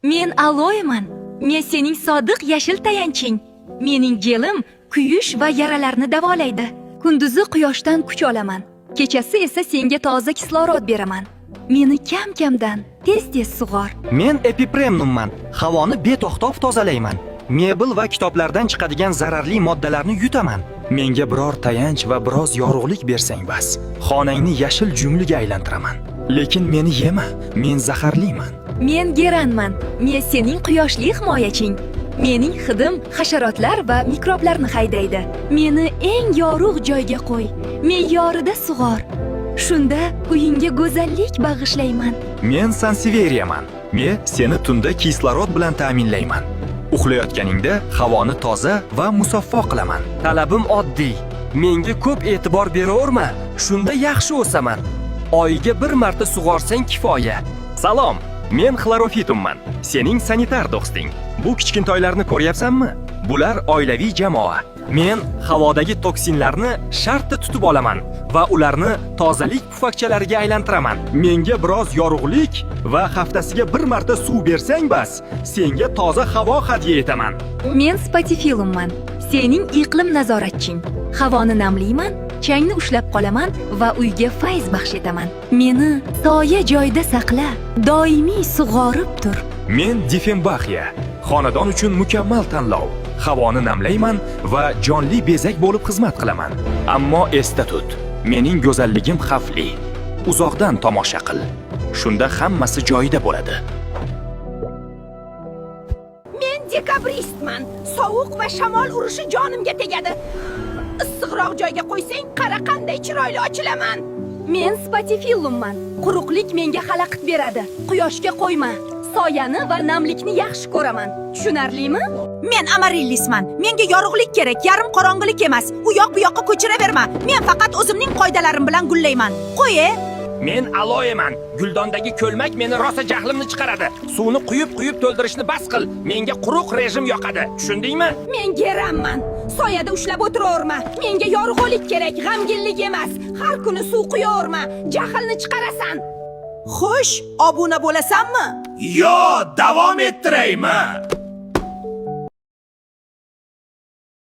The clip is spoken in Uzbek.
Men aloeman. Men sening sodiq yashil tayanching. Mening gelim kuyish va yaralarni davolaydi. Kunduzi quyoshdan kuch olaman. Kechasi esa senga toza kislorod beraman. Meni kam-kamdan tez-tez sug'or. Men epipremnumman. Havoni beto'xtov tozalayman. Mebel va kitoblardan chiqadigan zararli moddalarni yutaman. Menga biror tayanch va biroz yorug'lik bersang bas. Xonangni yashil jungliga aylantiraman. Lekin meni yema, men zaharliman. Men geranman. Men sening quyoshli himoyaching. Mening hidim hasharotlar va mikroblarni haydaydi. Meni eng yorug' joyga qo'y. Me'yorida sug'or. Shunda uyingga go'zallik bag'ishlayman. Men Sanseveriyaman. Men seni tunda kislorod bilan ta'minlayman. Uxlayotganingda havoni toza va musaffo qilaman. Talabim oddiy. Menga ko'p e'tibor beraverma, shunda yaxshi o'saman. Oyiga bir marta sug'orsang kifoya. Salom, men Xlorofitumman. Sening sanitar do'sting. Bu kichkintoylarni ko'ryapsanmi? Bular oilaviy jamoa. Men havodagi toksinlarni shartta tutib olaman va ularni tozalik pufakchalariga aylantiraman. Menga biroz yorug'lik va haftasiga bir marta suv bersang bas, senga toza havo hadya etaman. Men Spatifilumman. Sening iqlim nazoratching. Havoni namlayman, changni ushlab qolaman va uyga fayz baxsh etaman. Meni soya joyda saqla, doimiy sug'orib tur. Men Difenbaxiya. Xonadon uchun mukammal tanlov. Havoni namlayman va jonli bezak bo'lib xizmat qilaman. Ammo esda tut, mening go'zalligim xavfli. Uzoqdan tomosha qil. Shunda hammasi joyida bo'ladi. Men dekabristman. Sovuq va shamol urishi jonimga tegadi. Issiqroq joyga qo'ysang, qara qanday chiroyli ochilaman. Men Spatifillumman. Quruqlik menga xalaqit beradi. Quyoshga qo'yma. Soyani va namlikni yaxshi ko'raman. Tushunarlimi? Men Amarillisman. Menga yorug'lik kerak, yarim qorong'ilik emas. U yoq bu yoqqa ko'chiraverma. Men faqat o'zimning qoidalarim bilan gullayman. Qo'y-e. Men aloeman. Guldondagi ko'lmak meni rosa jahlimni chiqaradi. Suvni quyib-quyib to'ldirishni bas qil. Menga quruq rejim yoqadi. Tushundingmi? Men geranman. Soyada ushlab o'tiraverma. Menga yorug'lik kerak, g'amginlik emas. Har kuni suv quyaverma. Jahlni chiqarasan. Xo'sh, obuna bo'lasanmi? Yo, davom ettiraymi?